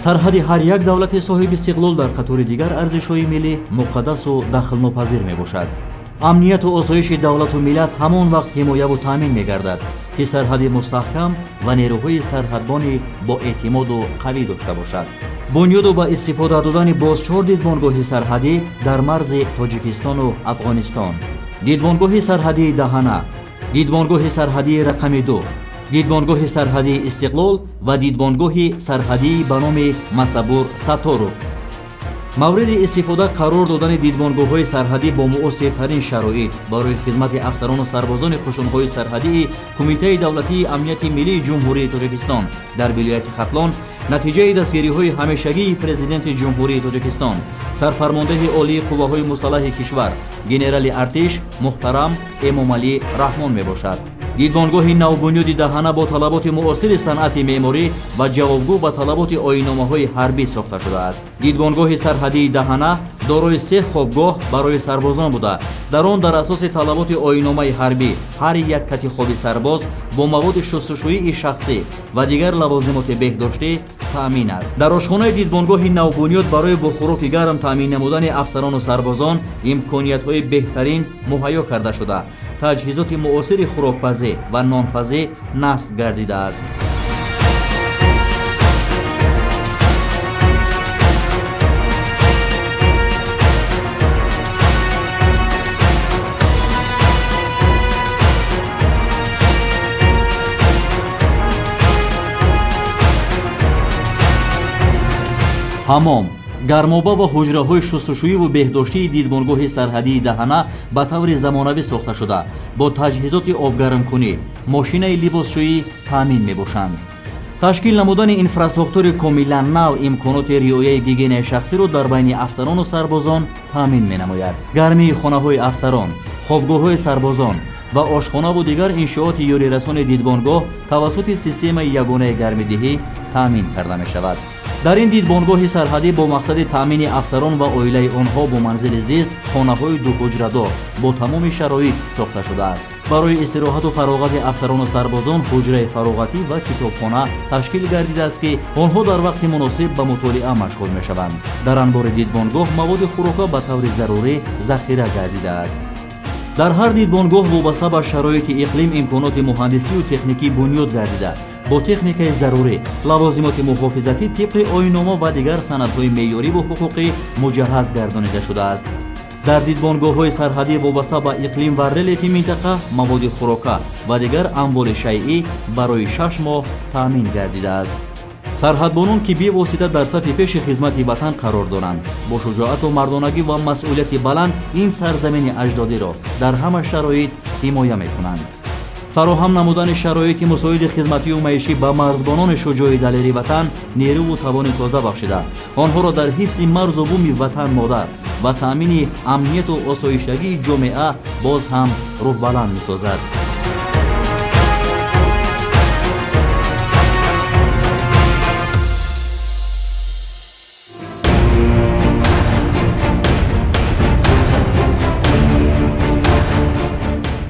Сарҳади ҳар як давлати соҳиби истиқлол дар қатори дигар арзишҳои миллӣ муқаддасу дахлнопазир мебошад. Амнияту осоиши давлату миллат ҳамон вақт ҳимояву таъмин мегардад, ки сарҳади мустаҳкам ва нерӯҳои сарҳадбони боэътимоду қавӣ дошта бошад. Бунёду ба истифода додани боз чор дидбонгоҳи сарҳадӣ дар марзи Тоҷикистону Афғонистон: дидбонгоҳи сарҳадии Даҳана, дидбонгоҳи сарҳадии рақами 2, дидбонгоҳи сарҳадии Истиқлол ва дидбонгоҳи сарҳадии ба номи Масабур Сатторов. Мавриди истифода қарор додани дидбонгоҳҳои сарҳадӣ бо муосиртарин шароит барои хизмати афсарону сарбозони қушунҳои сарҳадии Кумитаи давлатии амнияти миллии Ҷумҳурии Тоҷикистон дар вилояти Хатлон натиҷаи дастгириҳои ҳамешагии Президенти Ҷумҳурии Тоҷикистон, Сарфармондеҳи Олии Қувваҳои Мусаллаҳи кишвар, генерали артиш муҳтарам Эмомалӣ Раҳмон мебошад. Дидбонгоҳи навбунёди Даҳана бо талаботи муосири санъати меъморӣ ва ҷавобгӯ ба талаботи оинномаҳои ҳарбӣ сохта шудааст. Дидбонгоҳи сарҳадии Даҳана дорои се хобгоҳ барои сарбозон буда, дар он дар асоси талаботи оинномаи ҳарбӣ ҳар як кати хоби сарбоз бо маводи шустушӯии шахсӣ ва дигар лавозимоти беҳдоштӣ таъмин аст. Дар ошхонаи дидбонгоҳи навбунёд барои бо хӯроки гарм таъмин намудани афсарону сарбозон имкониятҳои беҳтарин муҳайё карда шуда, таҷҳизоти муосири хӯрокпазӣ ва нонпазӣ насб гардидааст. Ҳамом, гармоба ва ҳуҷраҳои шустушӯиву беҳдоштии дидбонгоҳи сарҳадии Даҳана ба таври замонавӣ сохта шуда, бо таҷҳизоти обгармкунӣ, мошинаи либосшӯӣ таъмин мебошанд. Ташкил намудани инфрасохтори комилан нав имконоти риояи гигиенаи шахсиро дар байни афсарону сарбозон таъмин менамояд. Гармии хонаҳои афсарон, хобгоҳҳои сарбозон ва ошхонаву дигар иншооти ёрирасони дидбонгоҳ тавассути системаи ягонаи гармидиҳӣ таъмин карда мешавад. Дар ин дидбонгоҳи сарҳадӣ бо мақсади таъмини афсарон ва оилаи онҳо бо манзили зист хонаҳои дуҳуҷрадор бо тамоми шароит сохта шудааст. Барои истироҳату фароғати афсарону сарбозон ҳуҷраи фароғатӣ ва китобхона ташкил гардидааст, ки онҳо дар вақти муносиб ба мутолиа машғул мешаванд. Дар анбори дидбонгоҳ маводи хӯрока ба таври зарурӣ захира гардидааст. Дар ҳар дидбонгоҳ вобаста ба шароити иқлим имконоти муҳандисию техникӣ бунёд гардида, бо техникаи зарурӣ, лавозимоти муҳофизатӣ тибқи оиннома ва дигар санадҳои меъёриву ҳуқуқӣ муҷаҳҳаз гардонида шудааст. Дар дидбонгоҳҳои сарҳадӣ вобаста ба иқлим ва релефи минтақа маводи хӯрока ва дигар амволи шайъӣ барои 6 моҳ таъмин гардидааст. Сарҳадбонон, ки бевосита дар сафи пеши хизмати ватан қарор доранд, бо шуҷоату мардонагӣ ва масъулияти баланд ин сарзамини аҷдодиро дар ҳама шароит ҳимоя мекунанд. Фароҳам намудани шароити мусоиди хизматию маишӣ ба марзбонони шуҷои далери ватан нерӯву тавони тоза бахшида, онҳоро дар ҳифзи марзу буми ватан модар ва таъмини амнияту осоиштагии ҷомеа боз ҳам рӯҳбаланд месозад.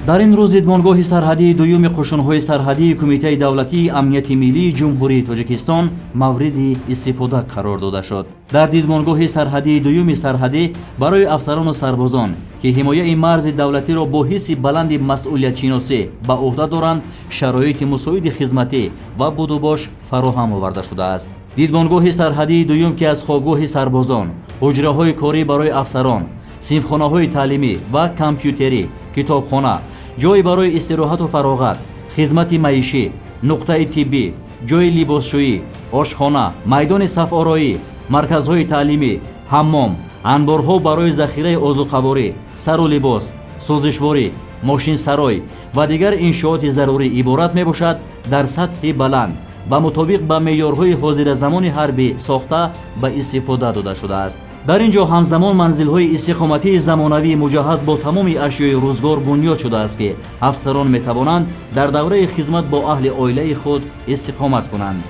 Дар ин рӯз дидбонгоҳи сарҳадии дуюми қушунҳои сарҳадии Кумитаи давлатии амнияти миллии Ҷумҳурии Тоҷикистон мавриди истифода қарор дода шуд. Дар дидбонгоҳи сарҳадии дуюми сарҳадӣ барои афсарону сарбозон, ки ҳимояи марзи давлатиро бо ҳисси баланди масъулиятшиносӣ ба ӯҳда доранд, шароити мусоиди хизматӣ ва будубош фароҳам оварда шудааст. Дидбонгоҳи сарҳадии дуюм, ки аз хобгоҳи сарбозон, ҳуҷраҳои корӣ барои афсарон, синфхонаҳои таълимӣ ва компютерӣ, китобхона, ҷой барои истироҳату фароғат, хизмати маишӣ, нуқтаи тиббӣ, ҷойи либосшӯӣ, ошхона, майдони сафороӣ, марказҳои таълимӣ, ҳаммом, анборҳо барои захираи озуқаворӣ, сару либос, сӯзишворӣ, мошинсарой ва дигар иншооти зарурӣ иборат мебошад, дар сатҳи баланд ва мутобиқ ба меъёрҳои ҳозиразамони ҳарбӣ сохта ба истифода дода шудааст. Дар ин ҷо ҳамзамон манзилҳои истиқоматии замонавӣ муҷаҳҳаз бо тамоми ашёи рӯзгор бунёд шудааст, ки афсарон метавонанд дар давраи хизмат бо аҳли оилаи худ истиқомат кунанд.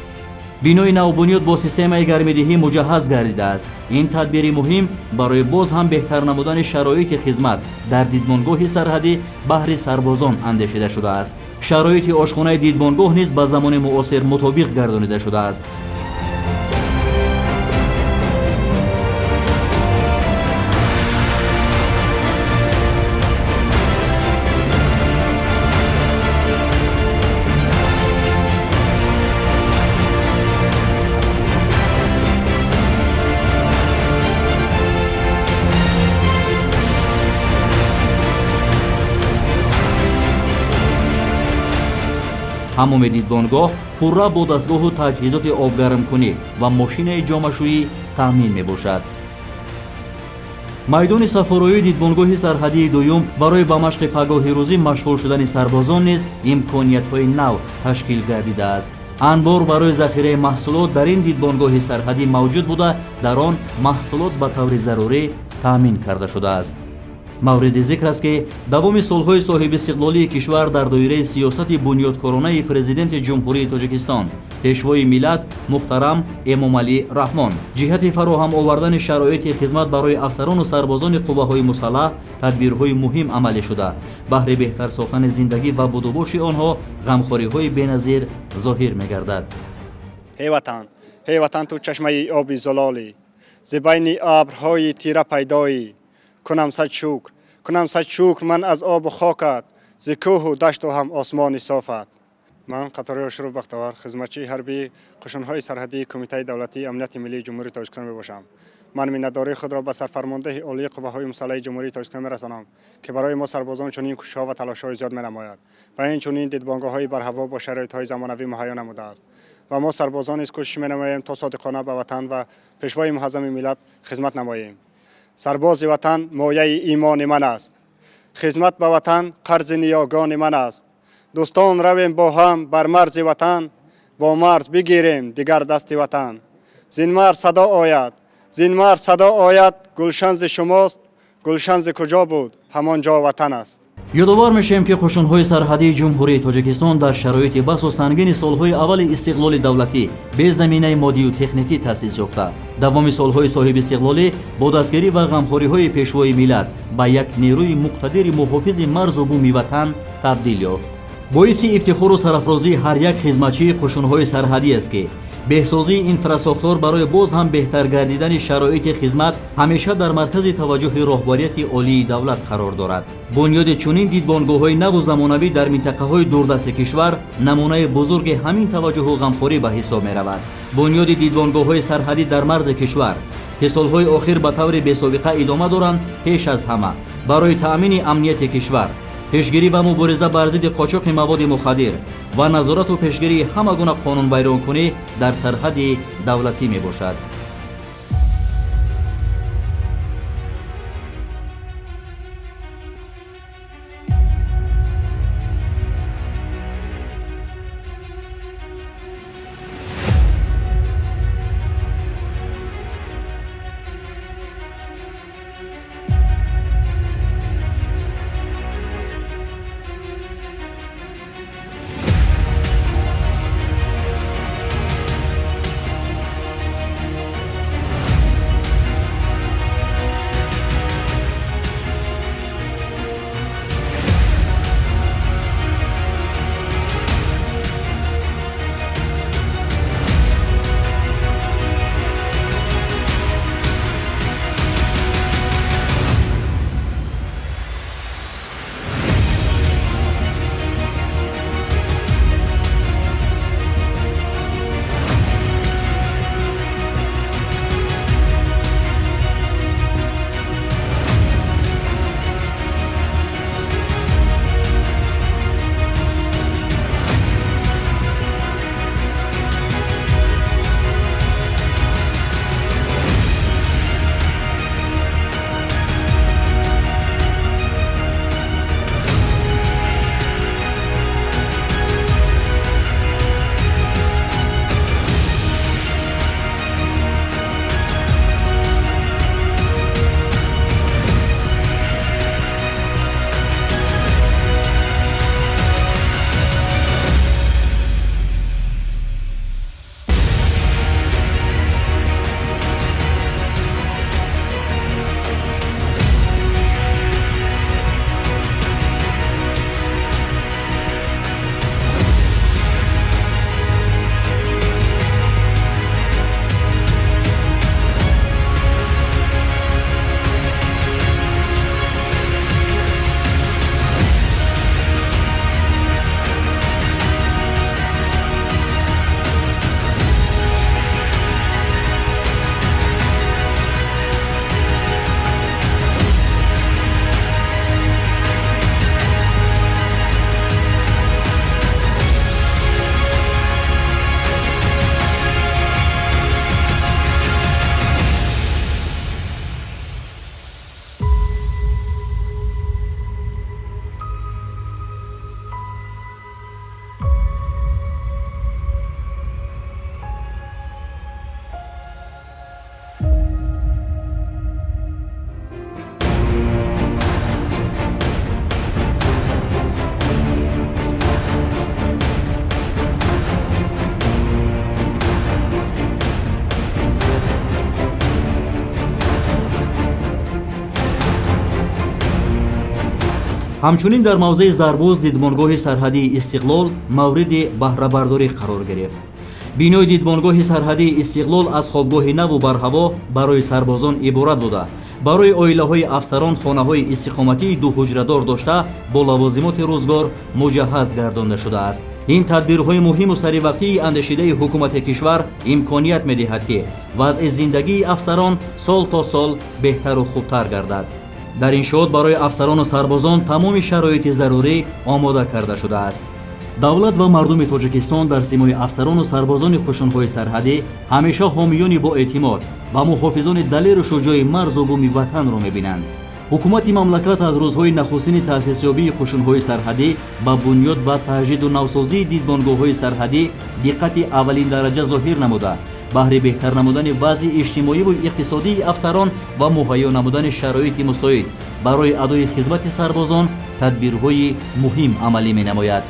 Бинои навбунёд бо системаи гармидиҳӣ муҷаҳҳаз гардидааст. Ин тадбири муҳим барои боз ҳам беҳтар намудани шароити хизмат дар дидбонгоҳи сарҳадӣ баҳри сарбозон андешида шудааст. Шароити ошхонаи дидбонгоҳ низ ба замони муосир мутобиқ гардонида шудааст. Ҳамоми дидбонгоҳ пурра бо дастгоҳу таҷҳизоти обгармкунӣ ва мошинаи ҷомашӯӣ таъмин мебошад. Майдони сафороии дидбонгоҳи сарҳадии дуюм барои ба машқи пагоҳи рӯзӣ машғул шудани сарбозон низ имкониятҳои нав ташкил гардидааст. Анбор барои захираи маҳсулот дар ин дидбонгоҳи сарҳадӣ мавҷуд буда, дар он маҳсулот ба таври зарурӣ таъмин карда шудааст. Мавриди зикр аст, ки давоми солҳои соҳибистиқлолии кишвар дар доираи сиёсати бунёдкоронаи Президенти Ҷумҳурии Тоҷикистон, Пешвои миллат муҳтарам Эмомалӣ Раҳмон ҷиҳати фароҳам овардани шароити хизмат барои афсарону сарбозони қувваҳои мусаллаҳ тадбирҳои муҳим амалӣ шуда, баҳри беҳтар сохтани зиндагӣ ва будубоши онҳо ғамхориҳои беназир зоҳир мегардад. Ҳей Ватан, ҳей Ватан, ту чашмаи оби зулолӣ, зи байни абрҳои тира пайдоӣ. Кунам сад шукр, кунам сад шукр ман аз обу хокат, зи кӯҳу дашту ҳам осмони софат. Ман Қатори Ошуров Бахтавар, хизматчии ҳарбии қушунҳои сарҳадии Кумитаи давлатии амнияти миллии Ҷумҳурии Тоҷикистон мебошам. Ман миннатдории худро ба Сарфармондеҳи Олии Қувваҳои мусаллаҳи Ҷумҳурии Тоҷикистон мерасонам, ки барои мо сарбозон чунин кӯшишҳо ва талошҳои зиёд менамояд ва инчунин дидбонгоҳҳои барҳаво бо шароитҳои замонавӣ муҳайё намудааст. Ва мо сарбозон низ кӯшиш менамоем, то содиқона ба Ватан ва Пешвои муаззами миллат хизмат намоем. Сарбози Ватан мояи имони ман аст, хизмат ба Ватан қарзи ниёгони ман аст. Дӯстон, равем бо ҳам бар марзи Ватан, бо марз бигирем дигар дасти Ватан. Зин марз садо ояд, зин марз садо ояд, гулшан зи шумост, гулшан зи куҷо буд, ҳамон ҷо Ватан аст. Ёдовар мешавем, ки қушунҳои сарҳадии Ҷумҳурии Тоҷикистон дар шароити басу сангини солҳои аввали истиқлоли давлатӣ бе заминаи моддию техникӣ таъсис ёфта, давоми солҳои соҳибистиқлолӣ бо дастгирӣ ва ғамхориҳои Пешвои миллат ба як нерӯи муқтадири муҳофизи марзу буми Ватан табдил ёфт. Боиси ифтихору сарафрозии ҳар як хизматчии қушунҳои сарҳадӣ аст, ки беҳсозии инфрасохтор барои боз ҳам беҳтар гардидани шароити хизмат ҳамеша дар маркази таваҷҷӯҳи роҳбарияти олии давлат қарор дорад. Бунёди чунин дидбонгоҳҳои наву замонавӣ дар минтақаҳои дурдасти кишвар намунаи бузурги ҳамин таваҷҷӯҳу ғамхорӣ ба ҳисоб меравад. Бунёди дидбонгоҳҳои сарҳадӣ дар марзи кишвар, ки солҳои охир ба таври бесобиқа идома доранд, пеш аз ҳама барои таъмини амнияти кишвар, пешгирӣ ва мубориза бар зидди қочоқи маводи мухаддир ва назорату пешгирии ҳама гуна қонунвайронкунӣ дар сарҳади давлатӣ мебошад. Ҳамчунин дар мавзеи Зарбуз дидбонгоҳи сарҳадии Истиқлол мавриди баҳрабардорӣ қарор гирифт. Бинои дидбонгоҳи сарҳадии Истиқлол аз хобгоҳи наву барҳаво барои сарбозон иборат буда, барои оилаҳои афсарон хонаҳои истиқоматии дуҳуҷрадор дошта, бо лавозимоти рӯзгор муҷаҳҳаз гардонда шудааст. Ин тадбирҳои муҳиму саривақтии андешидаи ҳукумати кишвар имконият медиҳад, ки вазъи зиндагии афсарон сол то сол беҳтару хубтар гардад. Дар иншоот барои афсарону сарбозон тамоми шароити зарурӣ омода карда шудааст. Давлат ва мардуми Тоҷикистон дар симои афсарону сарбозони қушунҳои сарҳадӣ ҳамеша ҳомиёни боэътимод ва муҳофизони далеру шуҷои марзу буми ватанро мебинанд. Ҳукумати мамлакат аз рӯзҳои нахустини таъсисёбии қушунҳои сарҳадӣ ба бунёд ва таҷдиду навсозии дидбонгоҳҳои сарҳадӣ диққати аввалиндараҷа зоҳир намуда, баҳри беҳтар намудани вазъи иҷтимоиву иқтисодии афсарон ва муҳайё намудани шароити мусоид барои адои хизмати сарбозон тадбирҳои муҳим амалӣ менамояд.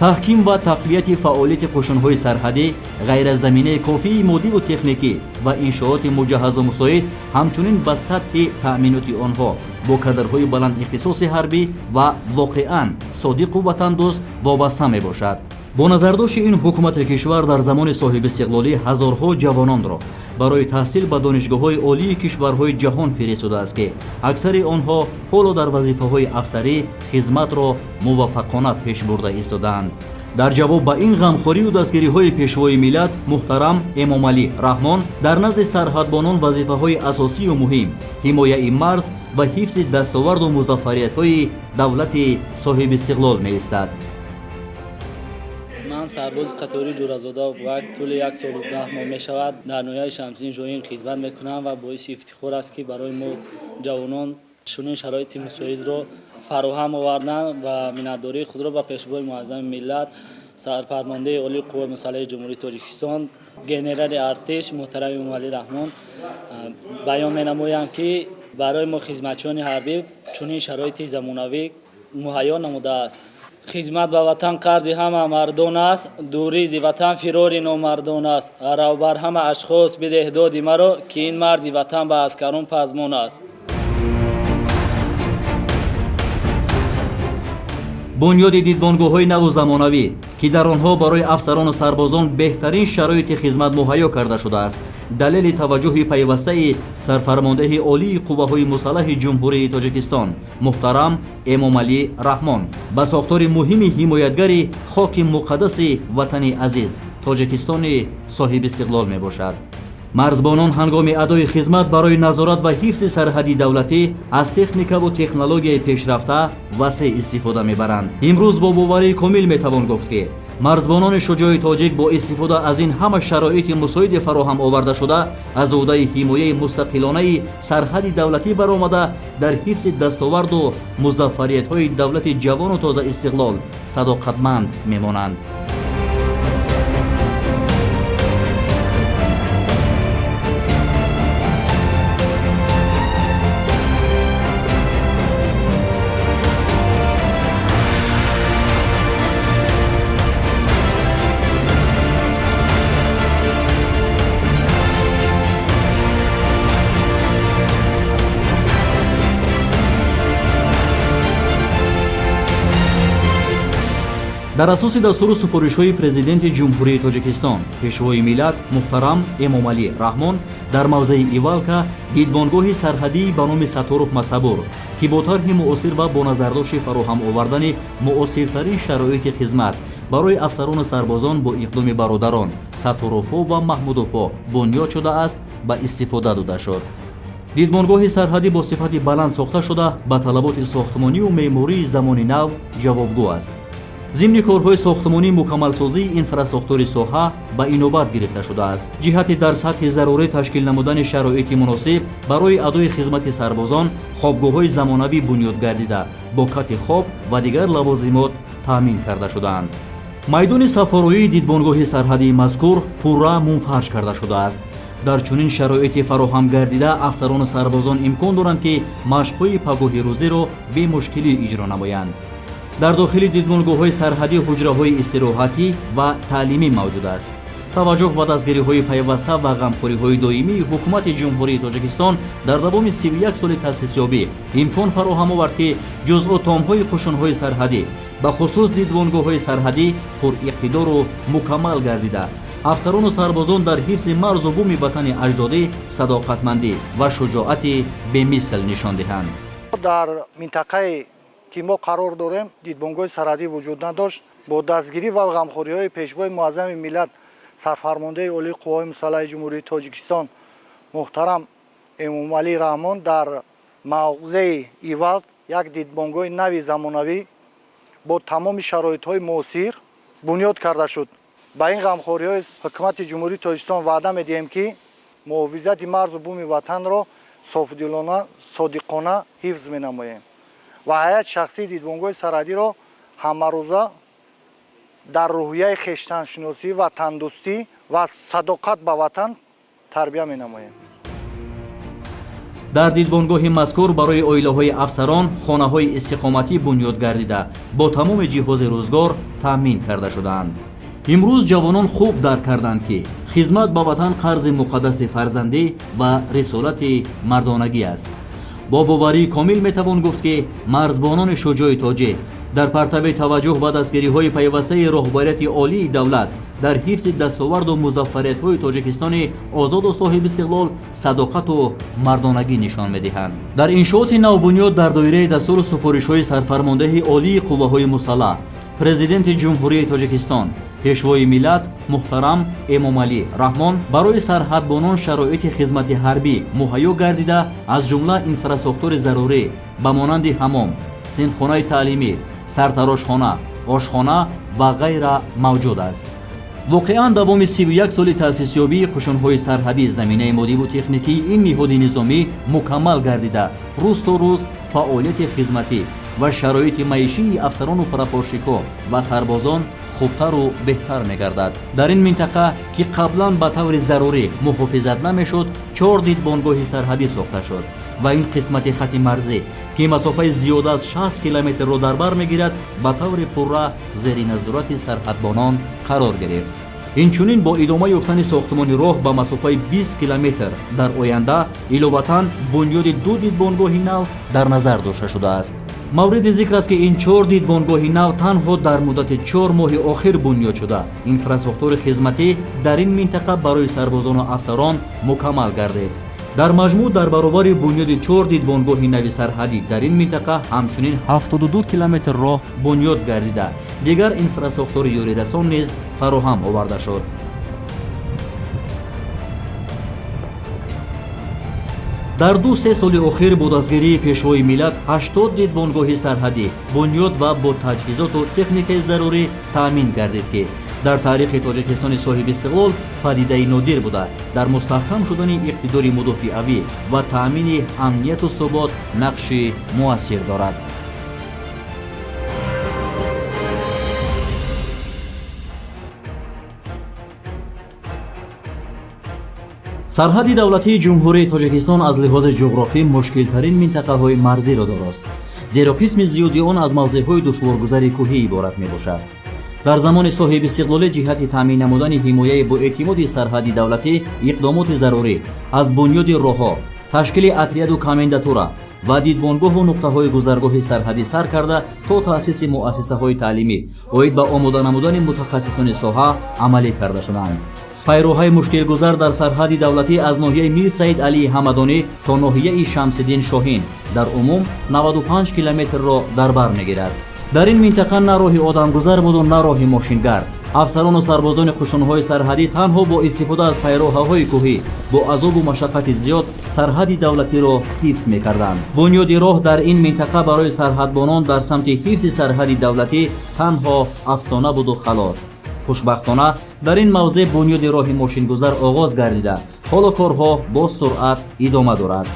Таҳким ва тақвияти фаъолияти қушунҳои сарҳадӣ ғайр аз заминаи кофии моддиву техникӣ ва иншооти муҷаҳҳазу мусоид, ҳамчунин ба сатҳи таъминоти онҳо бо кадрҳои баландихтисоси ҳарбӣ ва воқеан содиқу ватандӯст вобаста мебошад. Бо назардошти ин, ҳукумати кишвар дар замони соҳибистиқлолӣ ҳазорҳо ҷавононро барои таҳсил ба донишгоҳҳои олии кишварҳои ҷаҳон фиристодааст, ки аксари онҳо ҳоло дар вазифаҳои афсарӣ хизматро муваффақона пеш бурда истодаанд. Дар ҷавоб ба ин ғамхорию дастгириҳои Пешвои миллат муҳтарам Эмомалӣ Раҳмон, дар назди сарҳадбонон вазифаҳои асосию муҳим ҳимояи марз ва ҳифзи дастоварду музаффариятҳои давлати соҳибистиқлол меистад. Ман сарбози қатори Ҷӯразода ва тӯли 1 солу 10 моҳ мешавад, дар ноҳияи Шамсиддин Шоҳин хизмат мекунам ва боиси ифтихор аст, ки барои мо ҷавонон чунин шароити мусоидро фароҳам оварданд ва миннатдории худро ба Пешвои муаззами миллат, Сарфармондеҳи Олии Қувваи Мусаллаҳи Ҷумҳурии Тоҷикистон, генерали артиш муҳтарам Эмомалӣ Раҳмон баён менамоям, ки барои мо хизматчиёни ҳарбӣ чунин шароити замонавӣ муҳайё намудааст. Хизмат ба ватан қарзи ҳама мардон аст, дурӣ зи ватан фирори номардон аст. Рав бар ҳама ашхос бидеҳ доди маро, ки ин марзи ватан ба аскарон пазмон аст. Бунёди дидбонгоҳҳои наву замонавӣ, ки дар онҳо барои афсарону сарбозон беҳтарин шароити хизмат муҳайё карда шудааст, далели таваҷҷӯҳи пайвастаи Сарфармондеҳи Олии Қувваҳои Мусаллаҳи Ҷумҳурии Тоҷикистон муҳтарам Эмомалӣ Раҳмон ба сохтори муҳими ҳимоятгари хоки муқаддаси ватани азиз Тоҷикистони соҳибистиқлол мебошад. Марзбонон ҳангоми адои хизмат барои назорат ва ҳифзи сарҳади давлатӣ аз техникаву технологияи пешрафта васеъ истифода мебаранд. Имрӯз бо боварии комил метавон гуфт, ки марзбонони шуҷои тоҷик бо истифода аз ин ҳама шароити мусоиде фароҳам оварда шуда, аз ӯҳдаи ҳимояи мустақилонаи сарҳади давлатӣ баромада, дар ҳифзи дастоварду музаффариятҳои давлати ҷавону тозаистиқлол садоқатманд мемонанд. Дар асоси дастуру супоришҳои Президенти Ҷумҳурии Тоҷикистон, Пешвои миллат муҳтарам Эмомалӣ Раҳмон, дар мавзеи Ивалка дидбонгоҳи сарҳадии ба номи Сатторов Масабур, ки бо тарҳи муосир ва бо назардошти фароҳам овардани муосиртарин шароити хизмат барои афсарону сарбозон бо иқдоми бародарон Сатторовҳо ва Маҳмудовҳо бунёд шудааст, ба истифода дода шуд. Дидбонгоҳи сарҳадӣ бо сифати баланд сохта шуда, ба талаботи сохтмонию меъмории замони нав ҷавобгӯ аст. Зимни корҳои сохтмонӣ мукаммалсозии инфрасохтори соҳа ба инобат гирифта шудааст. Ҷиҳати дар сатҳи зарурӣ ташкил намудани шароити муносиб барои адои хизмати сарбозон, хобгоҳҳои замонавӣ бунёд гардида, бо кати хоб ва дигар лавозимот таъмин карда шудаанд. Майдони сафароии дидбонгоҳи сарҳадии мазкур пурра мунфарш карда шудааст. Дар чунин шароити фароҳам гардида, афсарону сарбозон имкон доранд, ки машқҳои пагоҳи рӯзиро бемушкилӣ иҷро намоянд. Дар дохили дидбонгоҳҳои сарҳадӣ ҳуҷраҳои истироҳатӣ ва таълимӣ мавҷуд аст. Таваҷҷӯҳ ва дастгириҳои пайваста ва ғамхориҳои доимии Ҳукумати Ҷумҳурии Тоҷикистон дар давоми 31 соли таъсисёбӣ имкон фароҳам овард, ки ҷузъутомҳои қӯшунҳои сарҳадӣ, бахусус дидбонгоҳҳои сарҳадӣ, пуриқтидору мукаммал гардида, афсарону сарбозон дар ҳифзи марзу буми ватани аҷдодӣ садоқатмандӣ ва шуҷоати бемисл нишон диҳанд. Дар минтақае ки мо қарор дорем, дидбонгоҳи сарҳадӣ вуҷуд надошт. Бо дастгирӣ ва ғамхориҳои Пешвои Муаззами миллат, Сарфармондаи Олии Қувваҳои Мусаллаҳи Ҷумҳурии Тоҷикистон муҳтарам Эмомалӣ Раҳмон дар мавзеи Ивалд як дидбонгоҳи нави замонавӣ бо тамоми шароитҳои муосир бунёд карда шуд. Ба ин ғамхориҳои Ҳукумати Ҷумҳурии Тоҷикистон ваъда медиҳем, ки муҳофизати марзу буми ватанро софдилона, содиқона ҳифз менамоем ва ҳайати шахсии дидбонгоҳи сарҳадиро ҳамарӯза дар рӯҳияи хештаншиносӣ, ватандӯстӣ ва садоқат ба ватан тарбия менамоем. Дар дидбонгоҳи мазкур барои оилаҳои афсарон хонаҳои истиқоматӣ бунёд гардида, бо тамоми ҷиҳози рӯзгор таъмин карда шудаанд. Имрӯз ҷавонон хуб дарк карданд, ки хизмат ба ватан қарзи муқаддаси фарзандӣ ва рисолати мардонагӣ аст. Бо боварии комил метавон гуфт, ки марзбонони шуҷои тоҷик дар партави таваҷҷӯҳ ва дастгириҳои пайвастаи роҳбарияти олии давлат дар ҳифзи дастоварду музаффариятҳои Тоҷикистони озоду соҳибистиқлол садоқату мардонагӣ нишон медиҳанд. Дар иншооти навбунёд дар доираи дастуру супоришҳои Сарфармондаҳи Олии Қувваҳои Мусаллаҳ, Президенти Ҷумҳурии Тоҷикистон, Пешвои миллат муҳтарам Эмомалӣ Раҳмон барои сарҳадбонон шароити хизмати ҳарбӣ муҳайё гардида, аз ҷумла инфрасохтори зарурӣ ба монанди ҳамом, синфхонаи таълимӣ, сартарошхона, ошхона ва ғайра мавҷуд аст. Воқеан, давоми 31 соли таъсисёбии қӯшунҳои сарҳадӣ заминаи моддиву техникии ин ниҳоди низомӣ мукаммал гардида, рӯз то рӯз фаъолияти хизматӣ ва шароити маишии афсарону прапорщикҳо ва сарбозон хубтару беҳтар мегардад. Дар ин минтақа, ки қаблан ба таври зарурӣ муҳофизат намешуд, чор дидбонгоҳи сарҳадӣ сохта шуд ва ин қисмати хати марзӣ, ки масофаи зиёда аз 60 километрро дар бар мегирад, ба таври пурра зери назорати сарҳадбонон қарор гирифт. Инчунин бо идома ёфтани сохтмони роҳ ба масофаи 20 километр дар оянда иловатан бунёди ду дидбонгоҳи нав дар назар дошта шудааст. Мавриди зикр аст, ки ин чор дидбонгоҳи нав танҳо дар муддати 4 моҳи охир бунёд шуда, инфрасохтори хизматӣ дар ин минтақа барои сарбозону афсарон мукаммал гардид. Дар маҷмӯъ, дар баробари бунёди чор дидбонгоҳи нави сарҳадӣ дар ин минтақа ҳамчунин 72 километр роҳ бунёд гардида, дигар инфрасохтори ёрирасон низ фароҳам оварда шуд. Дар 2-3 соли охир бо дастгирии Пешвои миллат 80 дидбонгоҳи сарҳадӣ бунёд ва бо таҷҳизоту техникаи зарурӣ таъмин гардид, ки дар таърихи Тоҷикистони соҳибистиқлол падидаи нодир буда, дар мустаҳкам шудани иқтидори мудофиавӣ ва таъмини амнияту субот нақши муассир дорад. Сарҳади давлатии Ҷумҳурии Тоҷикистон аз лиҳози ҷуғрофӣ мушкилтарин минтақаҳои марзиро дорост, зеро қисми зиёди он аз мавзеъҳои душворгузари кӯҳӣ иборат мебошад. Дар замони соҳибистиқлолӣ ҷиҳати таъмин намудани ҳимояи боэътимоди сарҳади давлатӣ иқдомоти зарурӣ аз бунёди роҳҳо, ташкили отряду комендатура ва дидбонгоҳу нуқтаҳои гузаргоҳи сарҳадӣ сар карда то таъсиси муассисаҳои таълимӣ оид ба омода намудани мутахассисони соҳа амалӣ карда шуданд. Пайроҳаи мушкилгузар дар сарҳади давлатӣ аз ноҳияи Мир Саид Алии Ҳамадонӣ то ноҳияи Шамсиддин Шоҳин дар умум 95 километрро дар бар мегирад. Дар ин минтақа на роҳи одамгузар буду, на роҳи мошингард. Афсарону сарбозони қӯшунҳои сарҳадӣ танҳо бо истифода аз пайроҳаҳои кӯҳӣ бо азобу машаққати зиёд сарҳади давлатиро ҳифз мекарданд. Бунёди роҳ дар ин минтақа барои сарҳадбонон дар самти ҳифзи сарҳади давлатӣ танҳо афсона буду халос. Хушбахтона, дар ин мавзеъ бунёди роҳи мошингузар оғоз гардида, ҳоло корҳо бо суръат идома дорад.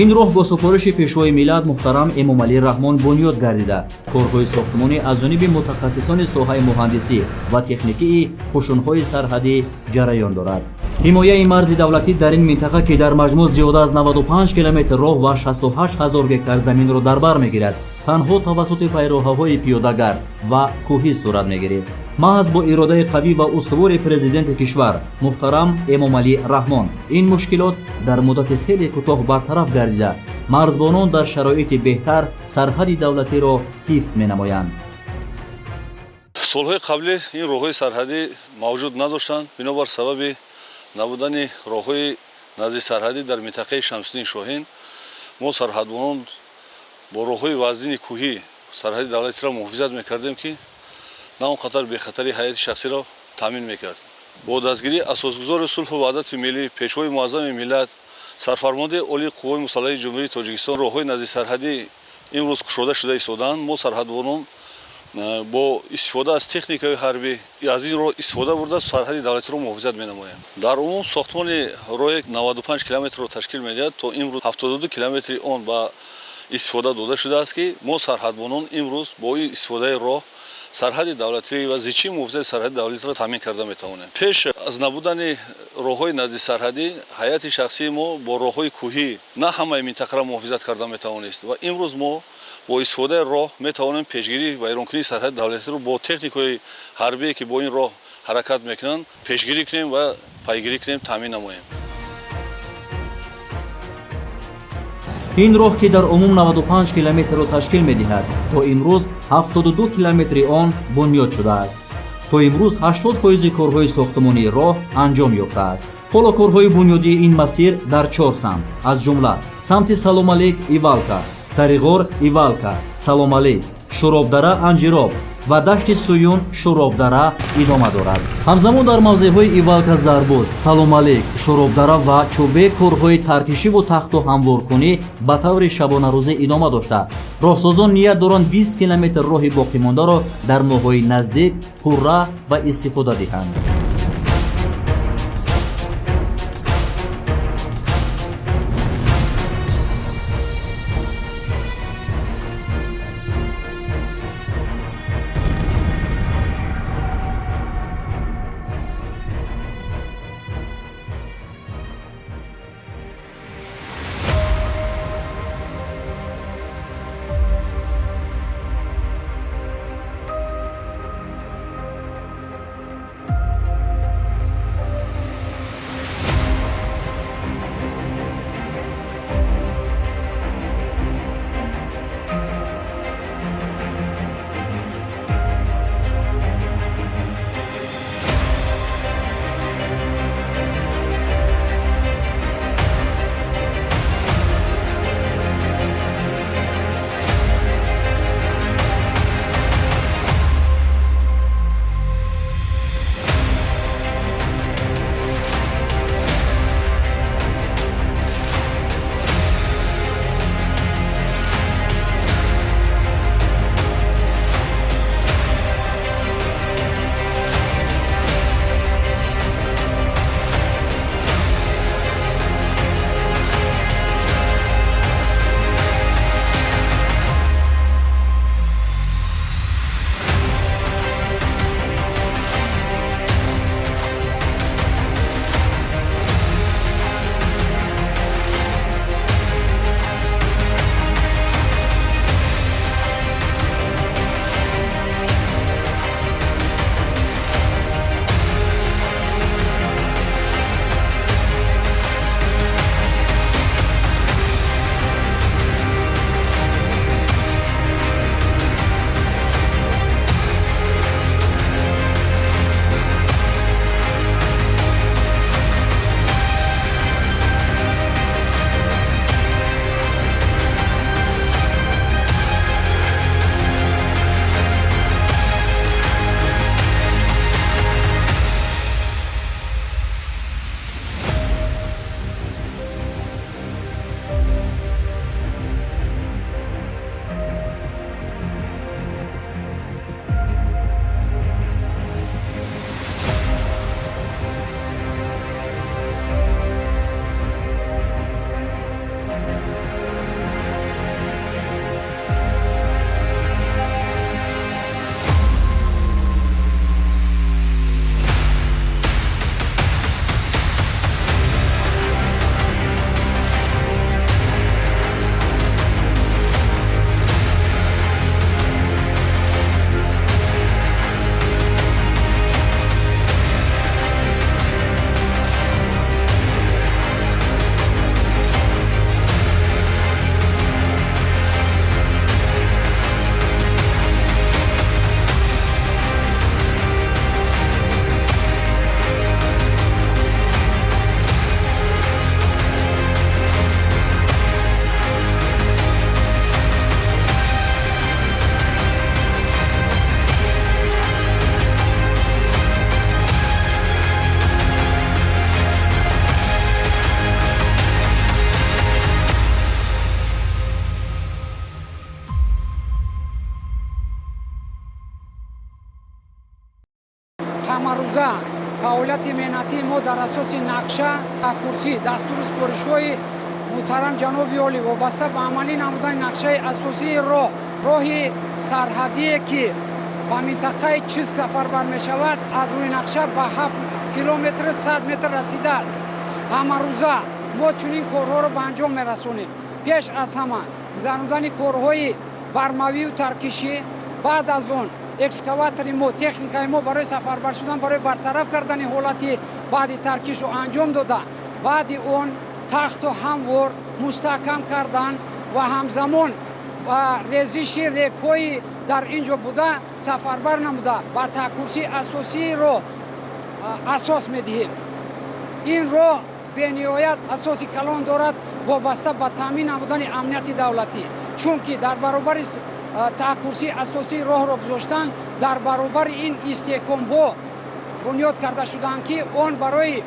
Ин роҳ бо супориши Пешвои миллат муҳтарам Эмомалӣ Раҳмон бунёд гардида, корҳои сохтмонӣ аз ҷониби мутахассисони соҳаи муҳандисӣ ва техникии қӯшунҳои сарҳадӣ ҷараён дорад. Ҳимояи марзи давлатӣ дар ин минтақа, ки дар маҷмӯъ зиёда аз 95 километр роҳ ва 68 ҳазор гектар заминро дар бар мегирад, танҳо тавассути пайроҳаҳои пиёдагард ва кӯҳӣ сурат мегирифт. Маҳз бо иродаи қавӣ ва устувори президенти кишвар муҳтарам Эмомалӣ Раҳмон ин мушкилот дар муддати хеле кӯтоҳ бартараф гардида, марзбонон дар шароити беҳтар сарҳади давлатиро ҳифз менамоянд. Солҳои қаблӣ ин роҳҳои сарҳадӣ мавҷуд надоштанд. Бинобар сабаби набудани роҳҳои назди сарҳадӣ дар минтақаи Шамсиддин Шоҳин мо сарҳадбонон бо роҳҳои вазнини кӯҳӣ сарҳади давлатиро муҳофизат мекардем, ки на он қадар бехатарии ҳайати шахсиро таъмин мекард. Бо дастгирии асосгузори сулҳу ваҳдати миллӣ, пешвои муаззами миллат, сарфармондаи олии қуввои мусаллаҳи Ҷумҳурии Тоҷикистон роҳҳои назди сарҳадӣ имрӯз кушода шуда истодаанд. Мо сарҳадбонон бо истифода аз техникаи ҳарбӣ аз ин роҳ истифода бурда, сарҳади давлатиро муҳофизат менамоем. Дар умум сохтмони роҳе 95 километрро ташкил медиҳад. То имрӯз 72 километри он ба истифода дода шудааст, ки мо сарҳадбонон имрӯз бо истифодаи роҳ сарҳади давлатӣ ва зичии муҳофизати сарҳади давлатиро таъмин карда метавонем. Пеш аз набудани роҳҳои назди сарҳадӣ ҳайати шахсии мо бо роҳҳои кӯҳӣ на ҳамаи минтақаро муҳофизат карда метавонист ва имрӯз мо бо истифодаи роҳ метавонем пешгирии вайронкунии сарҳади давлатиро бо техникаҳои ҳарбие, ки бо ин роҳ ҳаракат мекунанд, пешгирӣ кунем ва пайгирӣ кунем, таъмин намоем. Ин роҳ, ки дар умум 95 километрро ташкил медиҳад, то имрӯз 72 километри он бунёд шудааст. То имрӯз 80 фоизи корҳои сохтмонии роҳ анҷом ёфтааст. Ҳоло корҳои бунёдии ин масир дар чор самт, аз ҷумла самти Саломалек Ивалка, Сариғор Ивалка, Саломалек, Шӯробдара Анҷироб ва Дашти Суюн Шӯробдара идома дорад. Ҳамзамон дар мавзеъҳои Ивалка Зарбуз, Саломалек, Шӯробдара ва Чӯбе корҳои таркишиву тахту ҳамворкунӣ ба таври шабонарӯзӣ идома дошта, роҳсозон ният доранд 20 километр роҳи боқимондаро дар моҳҳои наздик пурра ба истифода диҳанд. Ҳамарӯза фаъолияти меҳнатии мо дар асоси нақша, курсӣ, дастуру супоришҳои муҳтарам ҷаноби олӣ вобаста ба амалӣ намудани нақшаи асосии роҳ, роҳи сарҳадие, ки ба минтақаи Чист сафарбар мешавад, аз рӯи нақша ба 7 километри 100 метр расидааст. Ҳамарӯза мо чунин корҳоро ба анҷом мерасонем. Пеш аз ҳама гузарондани корҳои бармавию таркишӣ, баъд аз он экскаватори мо, техникаи мо барои сафарбар шудан, барои бартараф кардани ҳолати баъди таркишро анҷом дода, баъди он тахту ҳамвор мустаҳкам кардан ва ҳамзамон ба резиши регҳои дар ин ҷо буда сафарбар намуда, ба таҳкурсии асосии роҳ асос медиҳем. Ин роҳ бениҳоят асоси калон дорад вобаста ба таъмин намудани амнияти давлатӣ, чунки дар баробари таҳкурсии асосии роҳро гузоштан, дар баробари ин истеҳкомҳо бунёд карда шудаанд, ки он барои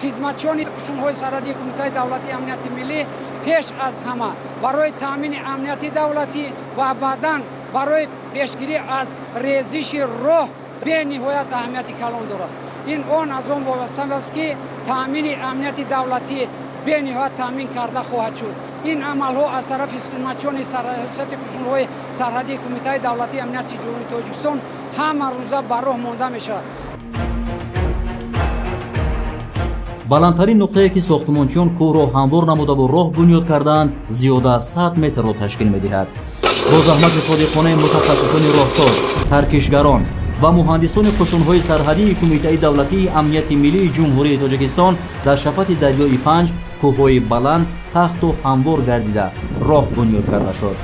хизматчиёни қушунҳои сарҳадии Кумитаи давлатии амнияти миллӣ пеш аз ҳама барои таъмини амнияти давлатӣ ва баъдан барои пешгирӣ аз резиши роҳ бениҳоят аҳамияти калон дорад. Ин он аз он вобаста аст, ки таъмини амнияти давлатӣ бениҳоят таъмин карда хоҳад шуд. Ин амалҳо аз тарафи хизматчиёни раёсати қушунҳои сарҳадии Кумитаи давлатии амнияти Ҷумҳурии Тоҷикистон ҳама рӯза ба роҳ монда мешавад. Баландтарин нуқтае, ки сохтмончиён кӯҳро ҳамвор намудаву роҳ бунёд кардаанд, зиёда аз 100 метрро ташкил медиҳад. Бо заҳмати содиқонаи мутахассисони роҳсоз, таркишгарон ва муҳандисони қушунҳои сарҳадии Кумитаи давлатии амнияти миллии Ҷумҳурии Тоҷикистон дар шафати дарёи Панҷ кӯҳҳои баланд тахту ҳамвор гардида, роҳ бунёд карда шуд.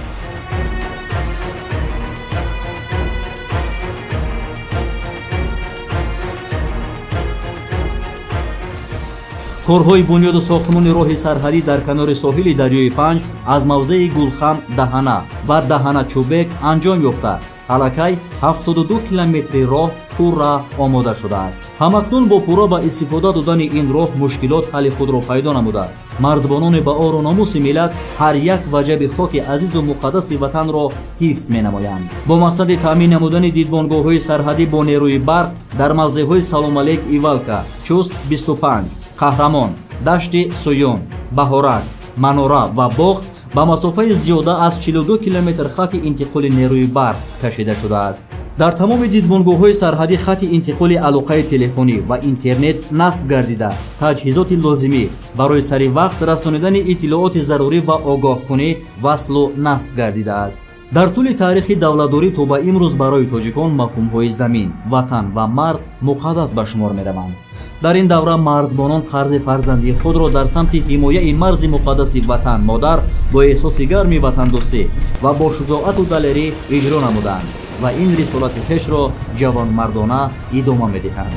Корҳои бунёду сохтмони роҳи сарҳадӣ дар канори соҳили дарёи Панҷ аз мавзеи Гулхам Даҳана ва Даҳана Чӯбек анҷом ёфта, аллакай 72 километри роҳ пурра омода шудааст. Ҳамакнун бо пурра ба истифода додани ин роҳ мушкилот ҳалли худро пайдо намуда, марзбонони ба ору номуси миллат ҳар як ваҷаби хоки азизу муқаддаси ватанро ҳифз менамоянд. Бо мақсади таъмин намудани дидбонгоҳҳои сарҳадӣ бо нерӯи барқ дар мавзеъҳои Саломалек, Ивалка, Чуст 25, Қаҳрамон, Дашти Суюн, Баҳорак, Манора ва Боғ ба масофаи зиёда аз 42 километр хати интиқоли нерӯи барқ кашида шудааст. Дар тамоми дидбонгоҳҳои сарҳадӣ хати интиқоли алоқаи телефонӣ ва интернет насб гардида, таҷҳизоти лозимӣ барои сари вақт расонидани иттилооти зарурӣ ва огоҳкунӣ васлу насб гардидааст. Дар тӯли таърихи давлатдорӣ то ба имрӯз барои тоҷикон мафҳумҳои замин, ватан ва марз муқаддас ба шумор мераванд. Дар ин давра марзбонон қарзи фарзандии худро дар самти ҳимояи марзи муқаддаси ватан модар бо эҳсоси гарми ватандӯстӣ ва бо шуҷоату далерӣ иҷро намуданд ва ин рисолати хешро ҷавонмардона идома медиҳанд.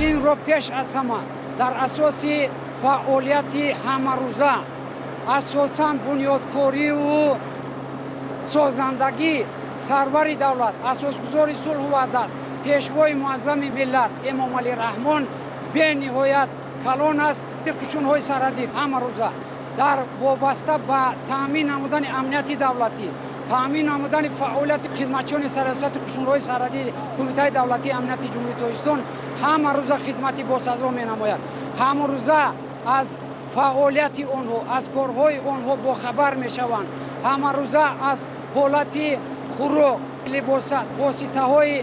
Инро пеш аз ҳама дар асоси фаъолияти ҳамарӯза, асосан бунёдкориву созандагӣ сарвари давлат, асосгузори сулҳу ваҳдат, пешвои муаззами миллат Эмомалӣ Раҳмон бениҳоят калон аст. Қушунҳои сарҳадӣ ҳамарӯза дар вобаста ба таъмин намудани амнияти давлатӣ, таъмин намудани фаъолияти хизматчиёни сарраёсати қушунҳои сарҳадии Кумитаи давлатии амнияти Ҷумҳурии Тоҷикистон ҳамарӯза хизмати босазо менамояд. Ҳамарӯза аз фаъолияти онҳо, аз корҳои онҳо бохабар мешаванд. Ҳамарӯза аз ҳолати хӯрок, либосат, воситаҳои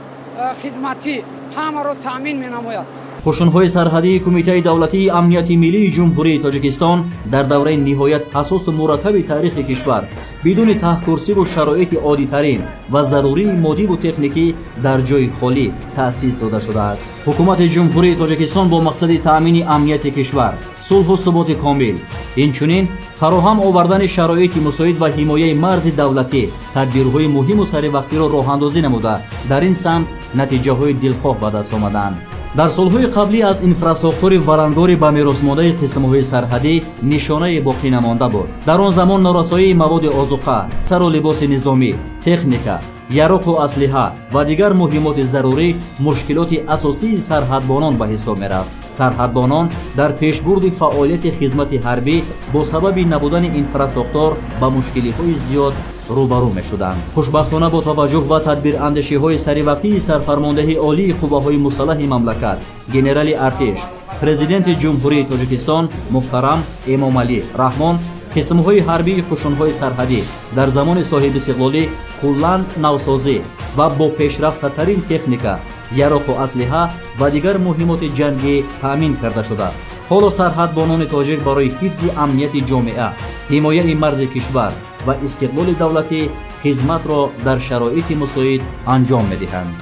хизматӣ ҳамаро таъмин менамояд. Қушунҳои сарҳадии Кумитаи давлатии амнияти миллии Ҷумҳурии Тоҷикистон дар давраи ниҳоят ҳассосу мураккаби таърихи кишвар бидуни таҳкурсиву шароити оддитарин ва зарурии моддиву техникӣ дар ҷои холӣ таъсис дода шудааст. Ҳукумати Ҷумҳурии Тоҷикистон бо мақсади таъмини амнияти кишвар, сулҳу суботи комил, инчунин фароҳам овардани шароити мусоид ва ҳимояи марзи давлатӣ тадбирҳои муҳиму саривақтиро роҳандозӣ намуда, дар ин самт натиҷаҳои дилхоҳ ба даст омаданд. Дар солҳои қаблӣ аз инфрасохтори валангори ба меросмондаи қисмҳои сарҳадӣ нишонае боқӣ намонда буд. Дар он замон норасоии маводи озуқа, сару либоси низомӣ, техника, яроқу аслиҳа ва дигар муҳимоти зарурӣ мушкилоти асосии сарҳадбонон ба ҳисоб мерафт. Сарҳадбонон дар пешбурди фаъолияти хизмати ҳарбӣ бо сабаби набудани инфрасохтор ба мушкилиҳои зиёд рӯбарӯ мешуданд. Хушбахтона, бо таваҷҷӯҳ ба тадбирандешиҳои саривақтии сарфармондеҳи олии қувваҳои мусаллаҳи мамлакат, генерали артиш, президенти Ҷумҳурии Тоҷикистон муҳтарам Эмомалӣ Раҳмон, қисмҳои ҳарбии қушунҳои сарҳадӣ дар замони соҳибистиқлолӣ куллан навсозӣ ва бо пешрафтатарин техника, яроқу аслиҳа ва дигар муҳимоти ҷангӣ таъмин карда шуда, ҳоло сарҳадбонони тоҷик барои ҳифзи амнияти ҷомеа, ҳимояи марзи кишвар ва истиқлоли давлатӣ хизматро дар шароити мусоид анҷом медиҳанд.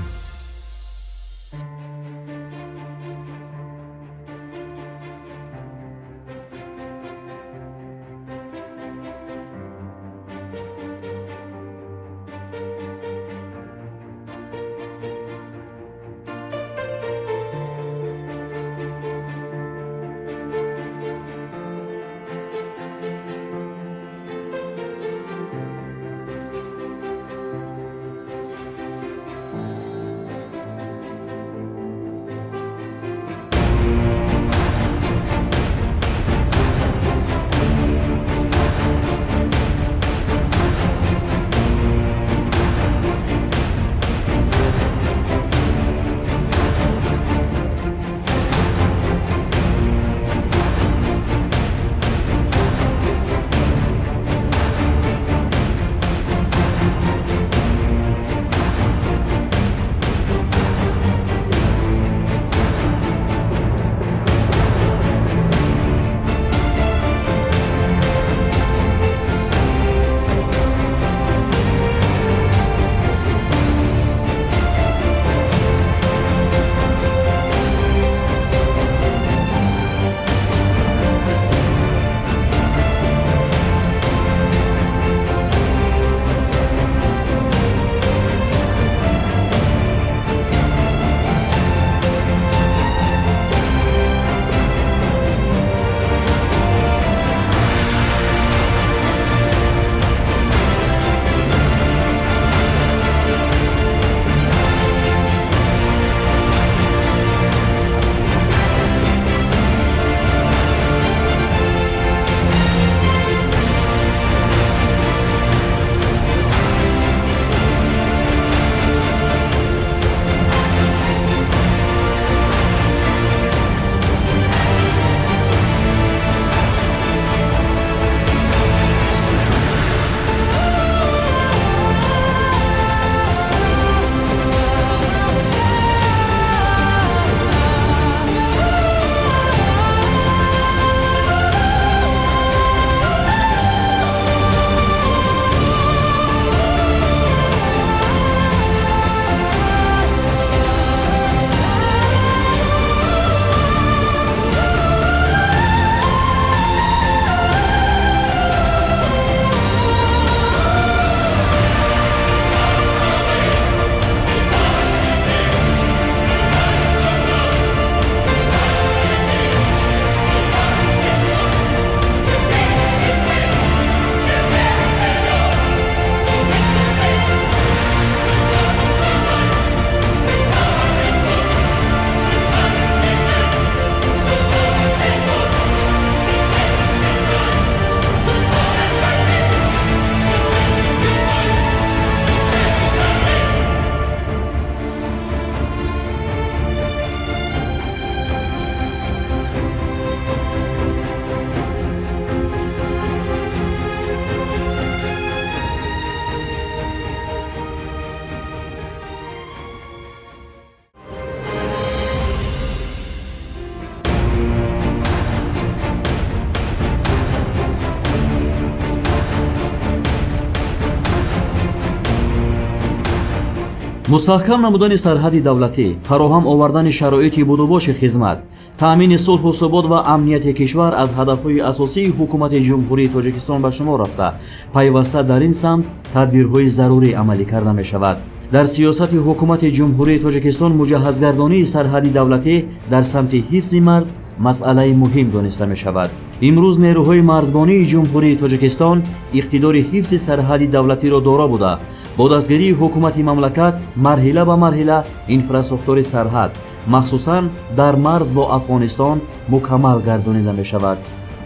Мустаҳкам намудани сарҳади давлатӣ, фароҳам овардани шароити будубоши хизмат, таъмини сулҳу субот ва амнияти кишвар аз ҳадафҳои асосии ҳукумати Ҷумҳурии Тоҷикистон ба шумор рафта, пайваста дар ин самт тадбирҳои зарурӣ амалӣ карда мешавад. Дар сиёсати ҳукумати Ҷумҳурии Тоҷикистон муҷаҳҳазгардонии сарҳади давлатӣ дар самти ҳифзи марз масъалаи муҳим дониста мешавад. Имрӯз нерӯҳои марзбонии Ҷумҳурии Тоҷикистон иқтидори ҳифзи сарҳади давлатиро доро буда, бо дастгирии ҳукумати мамлакат марҳила ба марҳила инфрасохтори сарҳад, махсусан дар марз бо Афғонистон, мукаммал гардонида мешавад.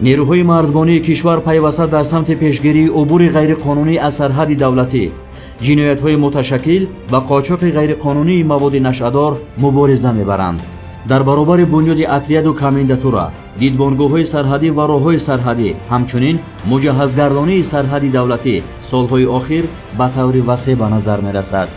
Нерӯҳои марзбонии кишвар пайваста дар самти пешгирии убури ғайриқонунӣ аз сарҳади давлатӣ, ҷиноятҳои муташаккил ва қочоқи ғайриқонунии маводи нашъадор мубориза мебаранд. Дар баробари бунёди отряду комендатура, дидбонгоҳҳои сарҳадӣ ва роҳҳои сарҳадӣ, ҳамчунин муҷаҳҳазгардонии сарҳади давлатӣ солҳои охир ба таври васеъ ба назар мерасад.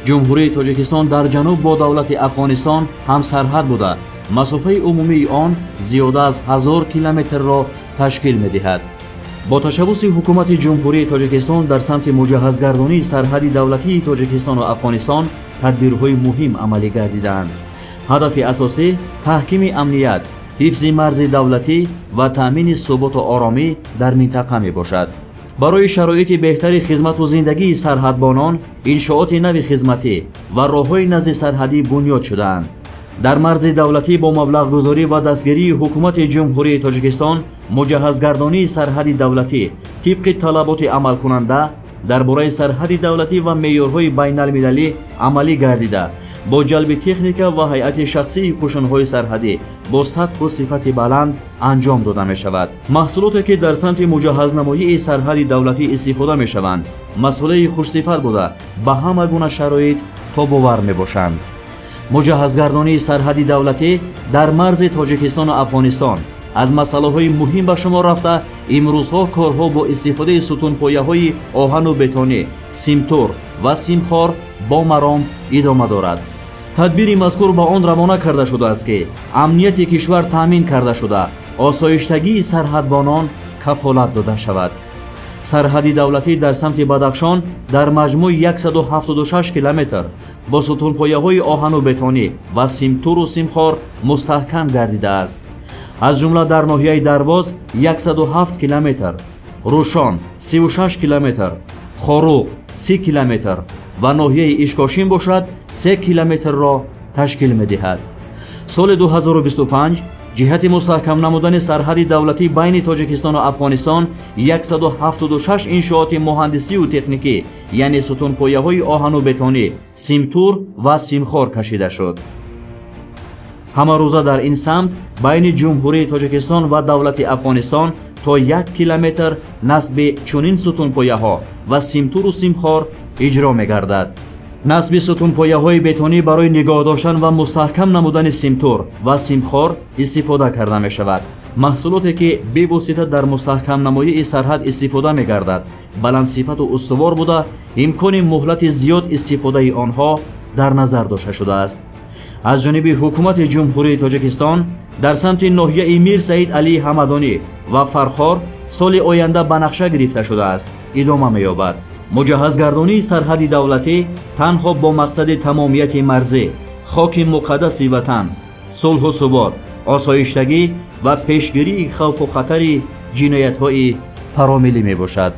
Ҷумҳурии Тоҷикистон дар ҷануб бо давлати Афғонистон ҳамсарҳад буда, масофаи умумии он зиёда аз 1000 километрро ташкил медиҳад. Бо ташаббуси ҳукумати Ҷумҳурии Тоҷикистон дар самти муҷаҳҳазгардонии сарҳади давлатии Тоҷикистону Афғонистон тадбирҳои муҳим амалӣ гардидаанд. Ҳадафи асосӣ таҳкими амният, ҳифзи марзи давлатӣ ва таъмини суботу оромӣ дар минтақа мебошад. Барои шароити беҳтари хизмату зиндагии сарҳадбонон иншооти нави хизматӣ ва роҳҳои назди сарҳадӣ бунёд шудаанд. Дар марзи давлатӣ бо маблағгузорӣ ва дастгирии ҳукумати Ҷумҳурии Тоҷикистон муҷаҳҳазгардонии сарҳади давлатӣ тибқи талаботи амалкунанда дар бораи сарҳади давлатӣ ва меъёрҳои байналмилалӣ амалӣ гардида, бо ҷалби техника ва ҳайати шахсии қӯшунҳои сарҳадӣ бо сатҳу сифати баланд анҷом дода мешавад. Маҳсулоте, ки дар самти муҷаҳҳазнамоии сарҳади давлатӣ истифода мешаванд, масъулаи хушсифат буда, ба ҳама гуна шароит тобовар мебошанд. Муҷаҳҳазгардонии сарҳади давлатӣ дар марзи Тоҷикистону Афғонистон аз масъалаҳои муҳим ба шумор рафта, имрӯзҳо корҳо бо истифодаи сутунпояҳои оҳану бетонӣ, симтур ва симхор бо маром идома дорад. Тадбири мазкур ба он равона карда шудааст, ки амнияти кишвар таъмин карда шуда, осоиштагии сарҳадбонон кафолат дода шавад. Сарҳади давлатӣ дар самти Бадахшон дар маҷмӯъ 176 километр бо сутунпояҳои оҳану бетонӣ ва симтуру симхор мустаҳкам гардидааст. Аз ҷумла дар ноҳияи Дарвоз 107 километр, Рӯшон 36 километр, Хоруғ 30 километр ва ноҳияи Ишкошим бошад, 3 километрро ташкил медиҳад. Соли 2025 ҷиҳати мустаҳкам намудани сарҳади давлатӣ байни Тоҷикистону Афғонистон 176 иншооти муҳандисию техникӣ, яъне сутунпояҳои оҳану бетонӣ, симтур ва симхор кашида шуд. Ҳамарӯза дар ин самт байни Ҷумҳурии Тоҷикистон ва давлати Афғонистон то 1 километр насби чунин сутунпояҳо ва симтуру симхор иҷро мегардад. Насби сутунпояҳои бетонӣ барои нигоҳ доштан ва мустаҳкам намудани симтур ва симхор истифода карда мешавад. Маҳсулоте, ки бевосита дар мустаҳкамнамоии сарҳад истифода мегардад, баландсифату устувор буда, имкони муҳлати зиёд истифодаи онҳо дар назар дошта шудааст. Аз ҷониби ҳукумати Ҷумҳурии Тоҷикистон дар самти ноҳияи Мир Саид Алии Ҳамадонӣ ва Фархор соли оянда ба нақша гирифта шудааст, идома меёбад. Муҷаҳҳазгардонии сарҳади давлатӣ танҳо бо мақсади тамомияти марзӣ, хоки муқаддаси ватан, сулҳу субот, осоиштагӣ ва пешгирии хавфу хатари ҷиноятҳои фаромиллӣ мебошад.